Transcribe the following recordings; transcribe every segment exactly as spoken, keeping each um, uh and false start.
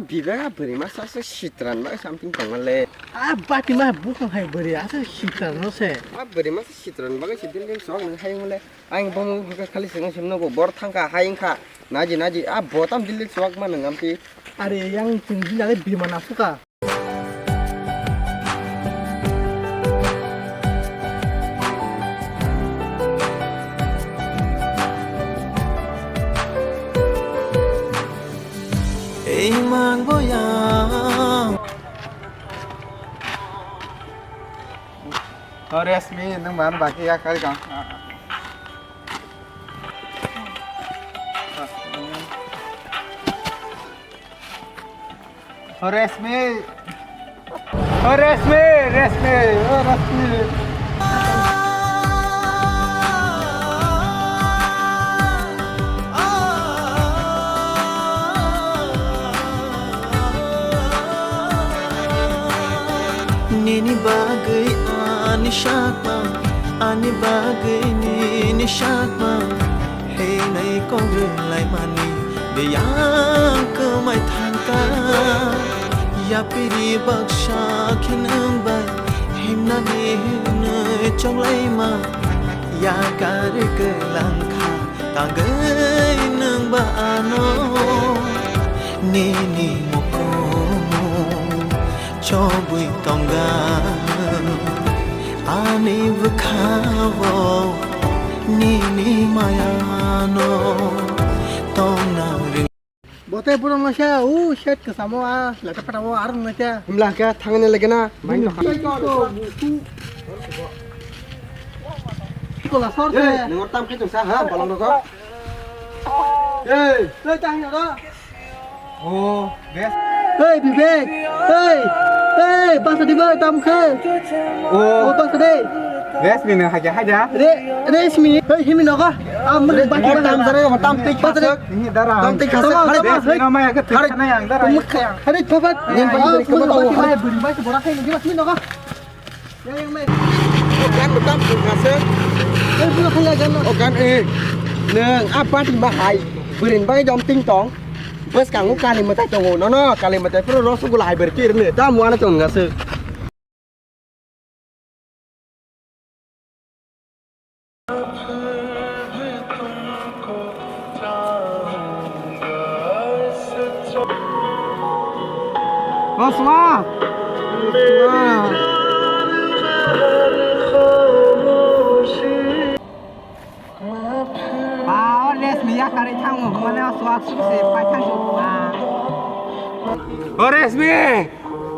Bibek a bwrwi masa se sitran bagwi something tongmale. A bati ma bukhang hai bwrwi asa sitran no se. A bwrwi masa sitran bagwi se dil dil sok nang hai mole. Ang bomo hwkha khali sengno semno go bor thangkha hai wngkha. Naji naji a botam dil dil sok ma nang amti. Are yang chwng jin ale bima na suka. Ei mang boya. O Resmi, nwng mano baki ya kari kang. O Resmi. O Resmi, Resmi, o Resmi. Nini bagwi ani sakma, ani bagwi nini sakma. Hwnwi kok rwlaimani biyang kwmai thangkha. Yapiri baksa khe nwng bai himnani hwnwi choklaima. Yakar kwlangkha tangwi nwng ba ano. Nini mukumu chobwi tongga ani bwkhao nini mayano tongna ring. Bote borok no se u set kwchamo a leta phatamo aro no se. Himla khe thangni lege na. Kola sor se. Nang tam khe tongsa ha bolong rok. Ei, ei tang ro. O, Res. Hey, Bibek. Hey, hey, basa di bai tam khe. O, basa de. Resmi nang haja haja. Re, Resmi. Hey, himi nogo. Am, bati tam sare, tam tik basa de. Ini dara. Tam tik khasa. Resmi nama ya ke tik sana yang dara. Hari tobat. Yang bagi beri kemana? Beri basi borak hai lagi Resmi nogo. O gan bo tam phung kha se. O gan, eh, nwng a bati ma hai bwrwini bagwi jom ting tong. Bwskango kali mwtai tongo, nono kali mwtai phuru rosogula hai bwrwi twi rwni ta muana tong ga se. O swa. Ba, o Resmi yakarwi thango, mane o swak suk se pai thang suk ba. O Resmi,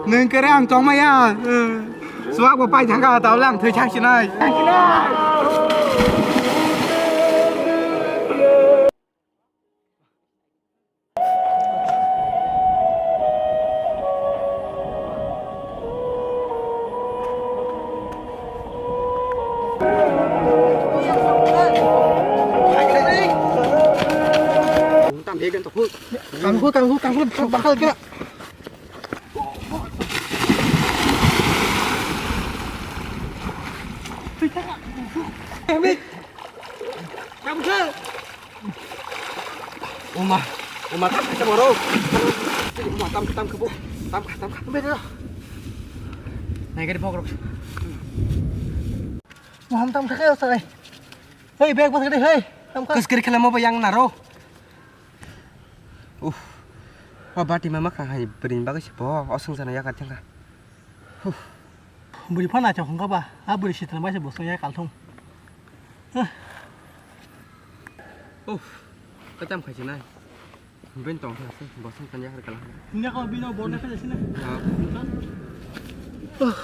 nwng kere ang tongmaya. Swak bo pai thangkha, tao lang thwi thang sinai. Kamkhu, kamkhu, kamkhu, bakal kena. Kamkhu. Oma, oma, tam kha boro. Oma, tam, tam kha bo. Tam kha, tam kha. Beda. Nai gari pok rok. Moham tam kha khe sai. Hei, bag bas gari, hei. Tam kha. Kus kiri khala mo ba yang naro. Uff. O bati ma ma kha hai bwrwini bagwi se bo. O swngcharno yakar thang kha. Uff. Bwrwi phano naithok hwnkha ba, a bwrwi sitwrwng bai se bwswk ya kalthung. Huh. Uff, kwcham khai se nai. Bini tong kha se, bwswk tanya har kala. Nini ko bino borna kha se na. Ah. Huh.